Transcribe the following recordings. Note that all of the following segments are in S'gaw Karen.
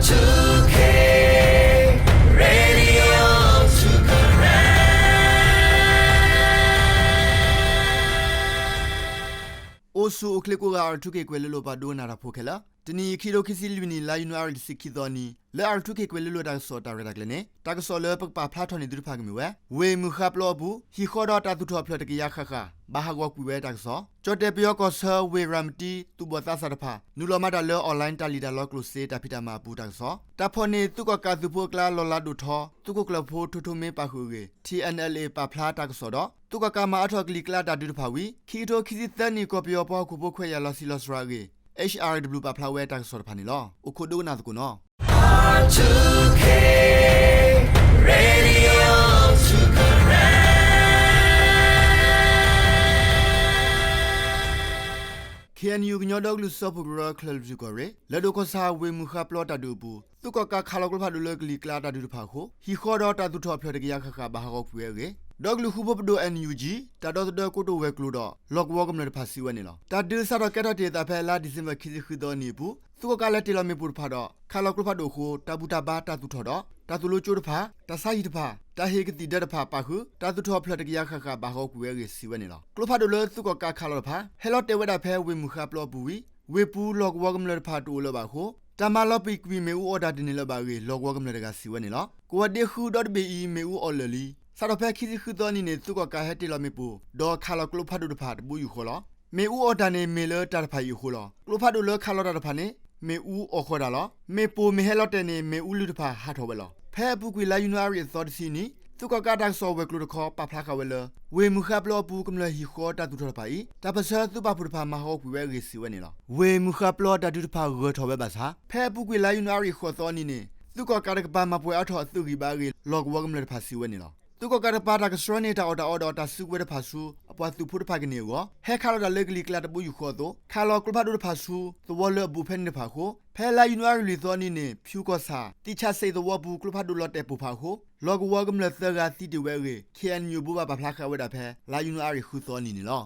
အိၣ်ဆူၣ်အိၣ်ချ့ကိးဂၤ R two K ကွဲၤလ့လိၤပှၤဒိကနၣ်တၢ်ဖိခဲလၢာ်, တနံၤအံၤ ခံကထိခံဆံလွံၢ်နံၣ် လါယနူၤအါရံၤ တဆံခံသီအနံၤ လၢ R two K ကွဲၤလ့လိၤတၢ်ကစီၣ်တၢ်ရဲၣ်တၢ်ကျဲၤန့ၣ် တၢ်ကစီၣ်လၢပကပာ်ဖျါထီၣ်န့ၢ်သုတဖၣ်ကမ့ၢ်ဝဲ ဝ့ၢ်မုၢ်ဃါပျီအပူၤ ဟံၣ်ဃီဒီးတၢ်သူၣ်ထီၣ်အဖျၢၣ်တကယၤဃၣ်ဃၣ် ဘၣ်ဟးဂီၤကွံာ်ဝဲတၢ်ကစီၣ်, ကၠီၣ်တဲၣ်ပယီၤကီၢ်ဆၢ ဝ့ၢ်ရၤမတံ သူၣ်ဘီၣ်သးစၢ်တဖၣ် နုာ်လီၤမၤတၢ်လၢ online တၢ်လံၣ်တၢ်လီကျိၣ်စ့တၢ်ဖံးတၢ်မၤအပူၤတၢ်ကစီၣ်, တၢ်ဖီၣ်န့ၢ်သုးကီၣ်ကးသုးဖိအကျါ လီၤလးဒိၣ်ထီ သုးခိၣ်ကျၢၢ်ဖိ ထိၣ်ထိၣ်မ့ၢ်ပာ်ဃုာ်အဂ့ၢ် T N L A ပာ်ဖျါတၢ်ကစီၣ်ဒီး သုးကီၣ်ကးမၤအါထီၣ်ကလံၤကျါတၢ်ဒုးတဖၣ်ဝံၤ ခံကထိခံဆံသၢနံၣ် ကီၢ်ပယီၤပှၤဟီၣ်ခိၣ်ဖိခွဲးယာ်လီၤဆံးလီၤစှၤအဂ့ၢ် H R W ပာ်ဖျါဝဲတၢ်ကစီၣ်တဖၣ်န့ၣ်လီၤ. အိၣ်ခိးဒိကနၣ်သကိးနီၤ. K N U ကညီဒီကလုာ်စၢဖှိၣ်ကရၢ ကၠဲၤလွီၢ်ပစုၣ်ကီၢ်ရ့ၣ် လၢၢ်ဒိၣ်ကီၢ်ဆၣ်ဝ့ၢ်မုၢ်ဃါပျီတၢ်ဒုးအပူၤ သုးကီၣ်ကးခးလီၤကျိဖးဒိၣ်လၢကလံၤကျါတၢ်ဒုးတဖၣ်အဃိ ဟံၣ်ဃီဒီးတၢ်သူၣ်ထီၣ်အဖျၢၣ်တကယၤဃၣ်ဃၣ်ဘၣ်ဟးဂီၤကွံာ်ဝဲအဂ့ၢ် ဒီကလုာ်ဃူဖိပဒိၣ် N U G တၢ်ဒီသဒၢကိတိာ်ဝဲၤကျိၤဒီး လီၢ်ကဝီၤကမျၢၢ်တဖၣ်စံးဝဲန့ၣ်လီၤ. တၢ်ဒုးစးထီၣ်ကဲထီၣ်တ့ၢ်အသးဖဲလါဒံၣ်စ့ဘၢၣ် ခံဆံဃုသီအနံၤအပူၤ သုးကီၣ်ကးလဲၤတ့ၢ်လီၤမ့ၣ်ပိၢ်တဖၣ်ဒီး ခးလီၤကျိဖးဒိၣ်အဃိ တၢ်ဘူၣ်တၢ်ဘါတၢ်သူၣ်ထီၣ်ဒီး တၢ်သူၣ်လိကၠိတဖၣ်, တၢ်ဆါဟံၣ်တဖၣ်, တၢ်ဟ့ၣ်ကသံၣ်ဒၢတဖၣ်ပာ်ဃုာ် တၢ်သူၣ်ထီၣ်အဖျၢၣ်တကယၤဃၣ်ဃၣ်ဘၣ်ဟးဂီၤကွံာ်ဝဲအဂ့ၢ်စံးဝဲန့ၣ်လီၤ. ကျိဖးဒိၣ်လၢသုးကီၣ်ကးခးလီၤတဖၣ် ဟဲလီၤတဲာ်ဝဲဒၣ်ဖဲဝ့ၢ်မုၢ်ဃါပျီအပူၤဝံၤ ဝ့ၢ်ပူၤလီၢ်ကဝီၤကမျၢၢ်တဖၣ်တအိၣ်လၢၤဘၣ်အဃိ တၢ်မၤလီၤပံာ်ကွံာ်မ့ၣ်အူအီၣ်တၢ်ဒ်န့ၣ်လၢၤဘၣ်အဂ့ၢ် လီၢ်ကဝီၤကမျၢၢ်တဂၤစံးဝဲန့ၣ်လီၤ. ကဝီၤဒ့ဃုဒီတဘ့ၣ်အံၤ မ့ၣ်အူအီၣ်လၢာ်လံ. စးထီၣ်ဖဲခံဆံဃုသီအနံၤန့ၣ် သုးကီၣ်ကးဟဲတ့ၢ်လီၤမ့ၣ်ပိၢ် ဒီးခးလီၤကျိဖးဒိၣ်တဖၣ်တဘိယူၢ်ဃီလီၤ. မ့ၣ်အူအီၣ်တၢ်န့ၣ် မ့ၢ်လၢတၢ်တဖၣ်အံၤအဃိလီၤ. ကျိဖးဒိၣ်လၢခးလီၤတၢ်တဖၣ်န့ၣ် မ့ၣ်အူအီၣ်ဃီတၢ်လီၤ. မ့ၣ်ပိၢ်မ့ၢ်ဟဲလီၤတဲာ်န့ၣ် မ့ၣ်အူလုၢ်တဖၣ်ဟးထီၣ်ဝဲလီၤ. ဖဲအပူၤကွံာ်လါယနူၤအါရံၤအသီတဆံအနံၤ သုးကီၣ်ကးတၢ်ကစီၣ်ဝဲၤကျိၤတခီ ပာ်ဖျါဃာ်ဝဲလၢ ဝ့ၢ်မုၢ်ဃါပျီအပူၤ ကမျၢၢ်ဟံၣ်ဃီတၢ်သူၣ်ထီၣ်တဖၣ်အံၤ တၢ်ပၢၢ်ဆၢသုးပာ်ဖှိၣ်တဖၣ်မၤဟးဂီၤကွံာ်ဝဲအဂ့ၢ်စံးဝဲန့ၣ်လီၤ. ဝ့ၢ်မုၢ်ဃါပျီတၢ်ဒုးတဖၣ်ဂၢၢ်ထီၣ်ဝဲဘၣ်ဆၣ် ဖဲအပူၤကွံာ်လါယနူၤအါရံၤဃိးသီအနံၤန့ၣ် သုးကီၣ်ကးတကပၤမၤပှဲၤအါထီၣ်အသုးဂံၢ်ဘါအဂ့ၢ် လီၢ်ကဝီၤကမျၢၢ်တဖၣ်စံးဝဲန့ၣ်လီၤ. သုးကီၣ်ကးတကပၤတၢ်ကဆှၢန့ၢ်တၢ်အီၣ်တၢ်အီဒီးတၢ်စုကဝဲၤတဖၣ်ဆူ အပှၤသုးဖိတဖၣ်ကန့ၢ်အဂီၢ် ဟဲခးလီၤတၢ်လၢကလံၤကျါတဘိယူၢ်ဃီအသိး ခးလီၤကျိဖးဒိၣ်တဖၣ်ဆူ သဝီလၢအဘူးဖဲန့ၣ်တဖၣ်အဃိ ဖဲလါယနူၤအါရံၤလွံၢ်သီအနံၤန့ၣ် ဖၠူကီၢ်ဆၣ် သံၣ်ဆၣ်စ့းသဝီပူၤ ကျိဖးဒိၣ်လီၤတဲာ်ပိၢ်ဖးအဃိ လီၢ်ကဝီၤကမျၢၢ်သၢဂၤသံတ့ၢ်ဝဲအဂ့ၢ် K N U ဘိးဘၣ်ပာ်ဖျါဃာ်ဝဲဒၣ်ဖဲ လါယနူၤအါရံၤဃုသီအနံၤန့ၣ်လီၤ.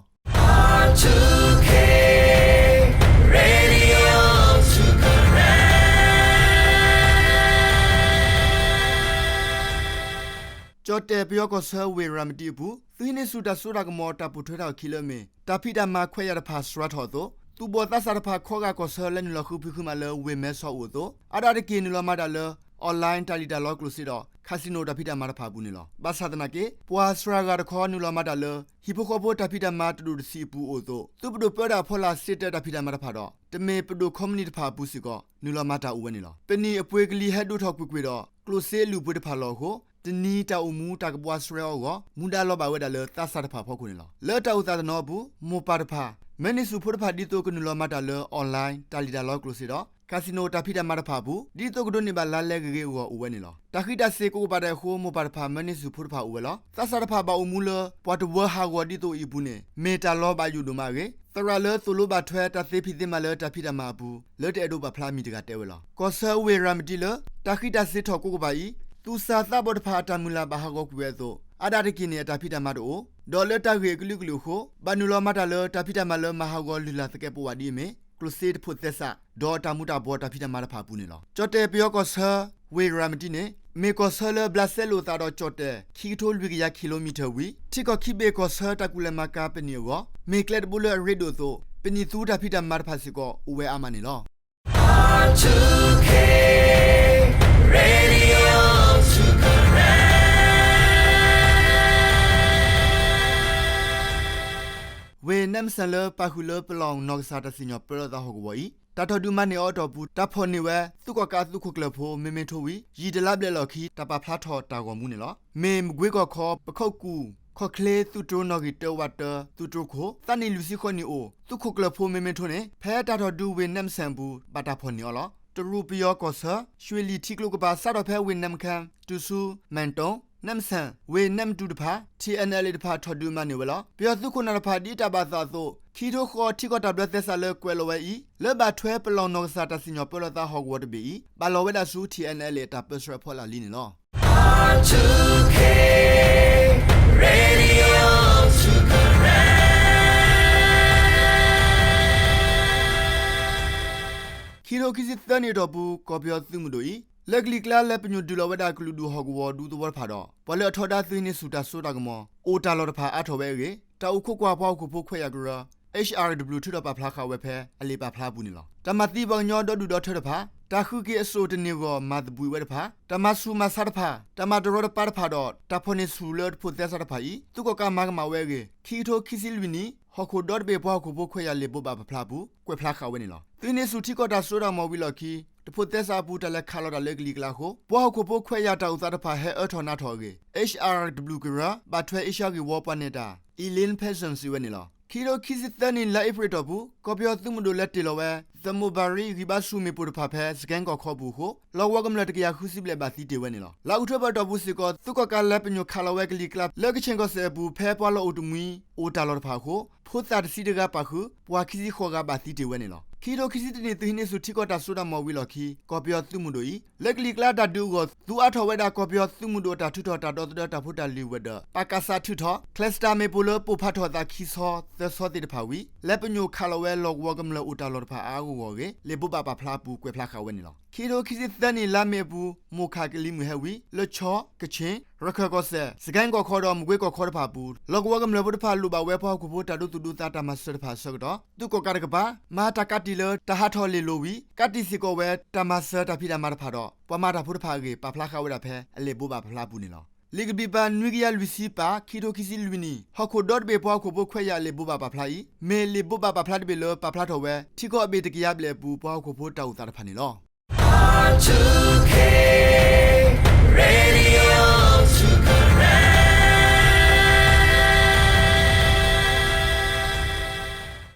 ကၠီၣ်တဲၣ်ပယီၤကီၢ်ဆၢဝ့ၢ်ရၤမတံအပူၤ သုးဟံးန့ၢ်ဆူၣ်တၢ်စိတၢ်ကမီၤတၢ်ပိာ်ထွဲထီၣ်အခံလၢအမ့ၢ် တၢ်ဖံးတၢ်မၤခွဲးယာ်တဖၣ်စှၤထီၣ်အသိး သူၣ်ဘီၣ်သးစၢ်တဖၣ်ခီဂာ်ကီၢ်ဆၢလဲၤနုာ်လီၤဃုဖံးဃုမၤလၢဝ့ၢ်မဲဆီးအိၣ်အသိး အါဒၣ်တက့ၢ်နုာ်လီၤမၤတၢ်လၢ online တၢ်လံၣ်တၢ်လီကျိၣ်စ့ဒီး casino တၢ်ဖံးတၢ်မၤတဖၣ်အပူၤန့ၣ်လီၤ. ဘၣ်ဆၣ်သနာ်က့ ပှၤစှၤဂၤတခီနုာ်လီၤမၤတၢ်လၢ ဟံၣ်ဖိဃီဖိတၢ်ဖံးတၢ်မၤတဒူၣ်တဆံအပူၤအိၣ်အသိး သုးပဒိၣ်ပၢတၢ်အဖီလာ်စ့တၢးတၢ်ဖံးတၢ်မၤတဖၣ်ဒီး တမ့ၢ်ပဒိၣ်ခီပနံၣ်တဖၣ်အပူၤစ့ၢ်ကီး နုာ်လီၤမၤတၢ်အိၣ်ဝဲန့ၣ်လီၤ. ပနံာ်အပှ့ၤကလံၤဟဲဒိၣ်ထီၣ်ကွ့ၢ်ကွ့ၢ်ဒီး ကျိၣ်စ့အလုၢ်အပှ့ၤတဖၣ်လီၤအဃိ တနံၤတၢ်အိၣ်မူတၢ်ကဘှါဆှဲအီၤအဂီၢ် မူဒါလီၤဘၣ်ဝဲဒၣ်လၢသးစၢ်တဖၣ်အဖီခိၣ်န့ၣ်လီၤ. လၢတၢ်အိၣ်သးတနီၤအပူၤ မိၢ်ပၢ်တဖၣ် မၢန့ၢ်ဆူၣ်ဖိတဖၣ်ဒ်သိးကနုာ်လီၤမၤတၢ်လၢ online တၢ်လံၣ်တၢ်လီကျိၣ်စ့ဒီး casino တၢ်ဖံးတၢ်မၤတဖၣ်အပူၤ ဒ်သိးကဒိးန့ၢ်ဘၣ်လါလဲဂ့ၤဂ့ၤအဂီၢ်အိၣ်ဝဲန့ၣ်လီၤ. တၢ်ဃံးတၢ်စ့ၤကိးကပၤဒဲးအဃိ မိၢ်ပၢ်တဖၣ် မၢန့ၢ်ဆူၣ်ဖိတဖၣ်အိၣ်ဝဲလီၤ. သးစၢ်တဖၣ်ဘၣ်အိၣ်မူလၢ ပှၤတဝၢဟးဂီၤဒ်သိးအံၤအပူၤန့ၣ် မ့ၢ်တၢ်လီၤဘၣ်ယိၣ်ဒိၣ်မးအဂ့ၢ် သရၣ်လၢသိၣ်လိဘၣ်ထွဲတၢ်သ့ဖံးသ့မၤလၢတၢ်ဖံးတၢ်မၤအပူၤ လၢတအဲၣ်ဒိးပာ်ဖျါအမံၤတဂၤတဲဝဲလီၤ. ကီၢ်ဆၢဝ့ၢ်ရၤမတံလၢ တၢ်ဃံးတၢ်စ့ၤထီၣ်ကိးကပၤအံၤ သူၣ်စၢ်သးဘီၣ်တဖၣ်အတၢ်မုၢ်လၢ်ဘၣ်ဟးဂီၤကွံာ်ဝဲအသိး အါဒၣ်တက့ၢ်န့ၣ် အတၢ်ဖံးတၢ်မၤတအိၣ် ဒီးလၢတၢ်ဂ့ၢ်အကလုာ်ကလုာ်အဃိ ဘၣ်နုာ်လီၤမၤတၢ်လၢတၢ်ဖံးတၢ်မၤလၢမၤဟးဂီၤလုၢ်လၢ်သကဲးပဝးဒ်အမ့ၢ် ကျိၣ်စ့တဖိးသဲစး ဒီးတၢ်မူၤတၢ်ဘှီးတၢ်ဖံးတၢ်မၤတဖၣ်အပူၤန့ၣ်လီၤ. ကၠီၣ်တဲၣ်ပယီၤကီၢ်ဆၢ ဝ့ၢ်ရၤမတံန့ၣ် မ့ၢ်ကီၢ်ဆၢလၢဘျးစဲလိာ်သးဒီးကၠီၣ်တဲၣ် ခံကထိလွံၢ်ကယၤ kilometer ဝံၤ ထံကီၢ်ခံဘ့ၣ်ကီၢ်ဆၢတၢ်ကူၣ်လဲၤမၤကၤပနံာ်အဂီၢ် မ့ၢ်ကျဲတဘိလၢအရ့ဒိၣ်အသိး ပနံာ်သူတၢ်ဖံးတၢ်မၤတဖၣ်စ့ၢ်ကီးအိၣ်ဝဲအါမးန့ၣ်လီၤ. ဝ့ၢ်နဲမ့ၢ်စၣ်လၢ ပာ်ဃုာ်လၢပလီၢ်နီၢ်ကစၢ်တၢ်စံၣ်ညီၣ်ပၢလီၤသးဟီၣ်ကဝီၤအံၤ တၢ်ထီၣ်ဒုးမၤန့ၢ်အီၤအတီၢ်ပူၤ တၢ်ဖီၣ်န့ၢ်ဝဲ သုးကီၣ်ကးသုးခိၣ်ကျၢၢ်ဖိ မ့မ့ၢ်ထိဝံၤ ယံာ်တလါဘျဲၣ်လီၢ်ခံ တၢ်ပာ်ဖျါထီၣ်တၢ်ဂီၤမူန့ၣ်လီၤ. မ့ၢ်မကွ့ကီၢ်ခီ ပခိၣ်ကူၣ် ခီၣ်ချ့ သုးတြိၤနီၣ်ဂံၢ်တၢ ဝးတၢ သုးတြိၤခိၣ် သးနံၣ်လွံၢ်ဆံဃိးနံၣ်အိၣ် သုးခိၣ်ကျၢၢ်ဖိ မ့မ့ၢ်ထိန့ၣ် ဖဲတၢ်ထီၣ်ဒုးဝ့ၢ်နဲမ့ၢ်စၣ်အပူၤ ဘၣ်တၢ်ဖီၣ်န့ၢ်အီၤလီၤ. တရူးပယီၤကီၢ်ဆၢ ရွှ့ၣ်လီၢ်ထံကျိကပၤ စးထီၣ်ဖဲဝ့ၢ်နဲမ့ၢ်ခၢၣ် တုၤဆူ မဲၣ်တိၣ် နဲမ့ၢ်စၣ် ဝ့ၢ်နဲမ့ၢ်တူၢ်တဖၣ် ထံၣ်အဲၣ်ၣ်အဲၣ်လ်အ့ၣ် တဖၣ်ထီၣ်ဒုးမၤန့ၢ်ဝဲလီၤ. ပယီၤသုးခိၣ်နၢ်တဖၣ် ဒ်တၢ်ဘၣ်သးအသိး ခံကထိဃိးထံကီၢ်တၢ်ဘျၢသဲစးလၢကွဲးလီၤဝဲအံၤ လၢဘၣ်ထွဲပလီၢ်နီၢ်ကစၢ်တၢ်စံၣ်ညီၣ်ပၢလီၤသးဟီၣ်ကဝီၤတဘ့ၣ်အံၤ ဘၣ်လီၤဝဲဒၣ်ဆူ ထံၣ်အဲၣ်ၣ်အဲၣ်လ်အ့ၣ် အတၢ်ပၢဆှၢအဖီလာ်လံန့ၣ်လီၤ. ခ ခံကထိခံဆံသၢနံၣ်အတီၢ်ပူၤ ကီၢ်ပယီၤသုးမုၢ်ဒိၣ်အံၤ လၢကလံၤကျါလဲၤပညိၣ်ဒုးလီၤဝဲဒၣ်ကလုာ်ဒူၣ်ဟီၣ်ကဝီၤဒူသဝီတဖၣ်ဒီး ပှၤလၢအထီဒါသုးဟံးန့ၢ်ဆူၣ်တၢ်စိတၢ်ကမီၤ အိၣ်တၢ်လီၢ်တဖၣ်အါထီၣ်ဝဲအဂ့ၢ် တၢ်အိၣ်ခိးကွၢ်ပှၤဟီၣ်ခိၣ်ဖိခွဲးယာ်ကရၢ H R W ထုးထီၣ်ပာ်ဖျါဃာ်ဝဲဖဲ အလံာ်ပာ်ဖျါအပူၤန့ၣ်လီၤ. တၢ်မၤသံပှၤကညီဒီဒူၣ်ဒီထၢတဖၣ်, တၢ်ဃုက့ၤအစိၣ်တန့ၢ်ဂီၢ်မၤသဘှံးဝဲတဖၣ်, တၢ်မၤဆူၣ်မၤဆါတဖၣ်, တၢ်မၤတရီတပါတဖၣ်ဒီး တၢ်ဖီၣ်န့ၢ်ဆူၣ်လၢတဖိးသဲစးတဖၣ်အံၤ သုးကီၣ်ကးမၤကမၣ်ဝဲအဂ့ၢ် ခံကထိခံဆံလွံၢ်နံၣ် ဟီၣ်ခိၣ်ဒီတဘ့ၣ်ပှၤဟီၣ်ခိၣ်ဖိခွဲးယာ်လံာ်ဘိးဘၣ်ပာ်ဖျါအပူၤ ကွဲးဖျါဃာ်ဝဲန့ၣ်လီၤ. သုးဟံးန့ၢ်ဆူၣ်ထံကီၢ်တၢ်စိတၢ်ကမီၤဝံၤလီၢ်ခံ တဖိးသဲစးအပူၤတၢ်လဲၤခးလီၤတၢ်လၢကလံၤကျါအဃိ ပှၤဟီၣ်ခိၣ်ဖိခွဲးယာ်တၢ်အိၣ်သးတဖၣ်ဟဲအၢထီၣ်နးထီၣ်အဂ့ၢ် H R W ကရၢ ဘၣ်ထွဲအ့ရှါဂ့ၢ်ဝီပှၤနဲၣ်တၢ် Elaine Pearson စံးဝဲန့ၣ်လီၤ. ခံကထိခံဆံသၢနံၣ် လါအ့ဖြ့ၣ်အတီၢ်ပူၤ ကီၢ်ပယီၤသုးမုၢ်ဒိၣ်လဲၤတ့ၢ်လီၤဝဲ thermobaric ဂံၢ်ဘါဆူၣ်မ့ၣ်ပိၢ်တဖၣ်ဖဲ စကဲကီၢ်ခီပူၤအဃိ လီၢ်ကဝီၤကမျၢၢ်တကယၤဃုဆံဘျဲၣ်ဘၣ်သံတ့ၢ်ဝဲန့ၣ်လီၤ. လါအီးကထိဘၢၣ်အတီၢ်ပူၤစ့ၢ်ကီး သုးကီၣ်ကးလဲၤပညိၣ်ခးလီၤဝဲကလံၤကျါ လၢကခ့ၣ်ကီၢ်စဲၣ်အပူၤ ဖဲပှၤလီၢ်အိၣ်တမှံၤ အိၣ်တၢ်လီၢ်တဖၣ်အဃိ ဖိသၣ်တဆံတဂၤပာ်ဃုာ် ပှၤခံဆံဃိးဂၤဘၣ်သံတ့ၢ်ဝဲန့ၣ်လီၤ. ခံကထိခံဆံတၢနံၣ် သုးဟံးန့ၢ်ဆူၣ်ထံကီၢ်တၢ်စိတၢ်ကမီၤဝံၤလီၢ်ခံ ကီၢ်ပယီၤသုးမုၢ်ဒိၣ်အံၤ လၢကလံၤကျါတၢ်ဒုးအဂီၢ် သူအါထီၣ်ဝဲဒၣ်ကီၢ်ပယီၤသုးမုၢ်ဒိၣ်အတၢ်ထုးထီၣ်တၢ်ဒီသဒၢတၢ်ဖိတၢ်လံၤဝဲၤဒၢး ပကစ ထုးထီၣ် ကျဲးစတၢၣ်မ့ၣ်ပိၢ်လၢပိၢ်ဖးထီၣ်အသးခံဆီသၢဆီသ့ၣ်တဖၣ်ဝံၤ လဲၤပညိၣ်ခးလီၤဝဲလီၢ်ကဝီၤကမျၢၢ်အိၣ်တၢ်လီၢ်တဖၣ်အါအါဂီၢ်ဂီၢ်အဂ့ၢ် လံာ်ဘိးဘၣ်ပာ်ဖျါအပူၤကွဲးဖျါဃာ်ဝဲန့ၣ်လီၤ. ခံကထိခံဆံသၢနံၣ် လါမ့ၤအပူၤ မိၢ်ခးကလံၤမုၢ်ဟဲဝံၤ လၢခၠီ, ကခ့ၣ်, ရခၢၣ်ကီၢ်စဲၣ်, စကဲကီၢ်ခီဒီး မကွ့ကီၢ်ခီတဖၣ်အပူၤ လီၢ်ကဝီၤကမျၢၢ်ဖိတဖၣ်လိၣ်ဘၣ်ဝဲပှၤဟီၣ်ခိၣ်ဖိတၢ်ဒိသူၣ်ဒိသးတၢ်မၤစၢၤတဖၣ်အဆၢကတီၢ် သုးကီၣ်ကးတကပၤ မၤတၢ်ကးတံာ်လၢတၢ်ဟးထီၣ်လ့ၣ်လိၤဝံၤ ကးတံာ်စ့ၢ်ကီးဝဲတၢ်မၤစၢၤတၢ်ဖံးတၢ်မၤတဖၣ်ဒီး ပှၤမၤတၢ်ဖိတဖၣ်အဂ့ၢ် ပာ်ဖျါဃာ်ဝဲဒၣ်ဖဲ အလံာ်ဘိးဘၣ်ပာ်ဖျါအပူၤန့ၣ်လီၤ. လံာ်ကဘျံးပၤနွံကယၤလွံၢ်ဆံပၢ ခံကထိခံဆံလွံၢ်နံၣ် ဟီၣ်ခိၣ်ဒီတဘ့ၣ်ပှၤဟီၣ်ခိၣ်ဖိခွဲးယာ်လံာ်ဘိးဘၣ်ပာ်ဖျါအံၤ မ့ၢ်လံာ်ဘိးဘၣ်ပာ်ဖျါတဘ့ၣ်လၢပာ်ဖျါထီၣ်ဝဲ ထံကီၢ်အဘ့ၣ်တကယၤဘျဲၣ်အပူၤ ပှၤဟီၣ်ခိၣ်ဖိတၢ်အိၣ်သးတဖၣ်န့ၣ်လီၤ.